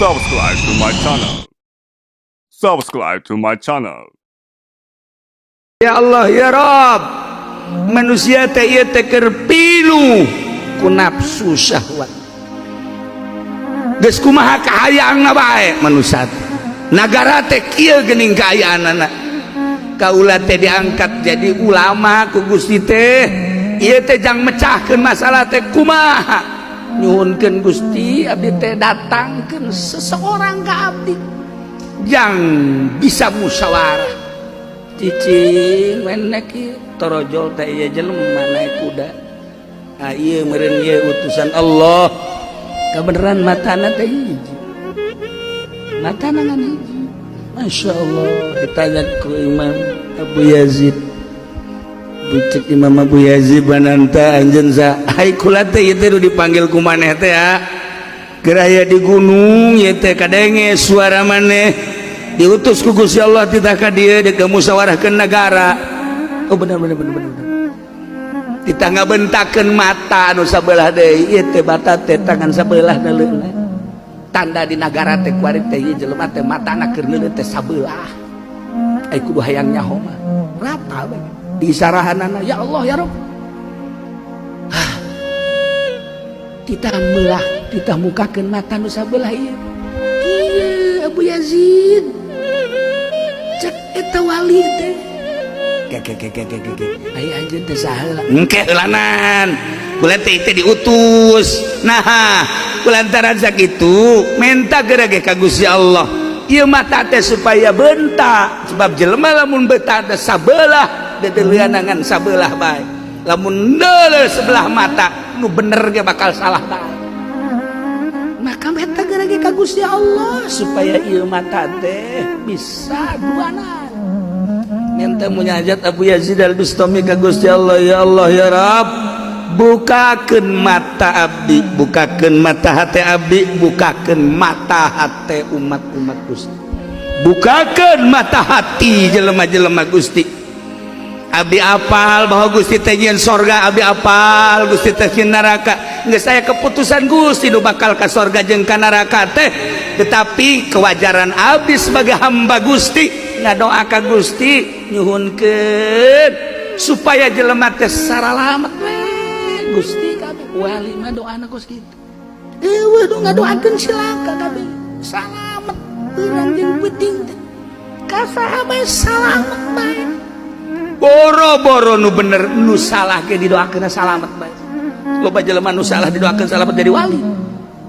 Subscribe to my channel. Subscribe to my channel. Ya Allah ya Rob, manusia teh ieu teh keur pilu ku nafsu syahwat. Geus kumaha kahayangna bae manusia teh. Nagara teh kieu geuning kaayaanana. Kaula teh diangkat jadi ulama ku Gusti teh. Ieu teh jang mecahkeun masalah teh kumaha? Nyuhunkeun Gusti, abdi teh datangkeun seseorang ka abdi jang bisa musyawarah. Cicing menek ieu torojol teh ieu jelema naik kuda. Ah, ieu meureun ieu utusan Allah. Kabeneran matana teh hiji. Matana ngan hiji. Masya Allah, ditanya ku Imam Abu Yazid. Bucek Imam Abu Yazid bananta anjeun sa ai kula teh ieu teh nu dipanggil ku maneh teh ya. Keur aya di gunung ieu teh kadenge suara maneh, diutus ku Gusti Allah titah ka dieu deuk musyawarahkeun negara. Oh, bener bener bener bener. Titah ngabentakeun mata anu sabelah deui, ieu teh mata teh tangan sabelah neuleuna. Tanda di nagara teh kuari teh ieu jelema teh matana keur neuleun teh sabelah. Ai kudu hayang nyaho mah rata we. Disarahanana ya Allah ya Rabb. Hah. Titah meulah, titah mukakeun mata nu sabelah ieu. Ieu Abu Yazid. Cek eta wali teh. Ke ke ke ke ke ke. Ke. Ai anjeun teh saha? Engke heulanan. Kula teh teh diutus. Nah, kulantaran sakitu menta geura ge ka Gusti Allah. Ieu mata teh supaya bentak, sebab jelema lamun beta teh sabelah dedeuleunangan sabelah bae. Lamun neuleuh sebelah mata nu bener ge bakal salah bae. Maka menta geura ge ka Gusti Allah supaya ieu mata teh bisa duanan. Minta munajat Abu Yazid Al-Bustami ka Gusti Allah, ya Allah ya Rabb, bukakeun mata abdi, bukakeun mata hati abdi, bukakeun mata hati umat-umat Gusti, bukakeun mata hati jelema-jelema Gusti. Abdi apal bahwa Gusti teh nyieun sorga, abdi apal Gusti teh nyieun neraka. Geus aya keputusan Gusti nu bakal ka sorga jeung ka neraka teh, tetapi kewajaran abdi sebagai hamba Gusti ngadoa ka Gusti nyuhunkeun supaya jelema teh saralamet we Gusti. Kabeh wali mah doana kos kitu, eueuh nu ngadoakeun silaka kabeh salamet urang jeung penting teh ka saha bae salamet bae. Boro-boro nu bener, nu salah ge didoakeun salamet bae. Loba jelema nu salah didoakeun salamet jadi wali.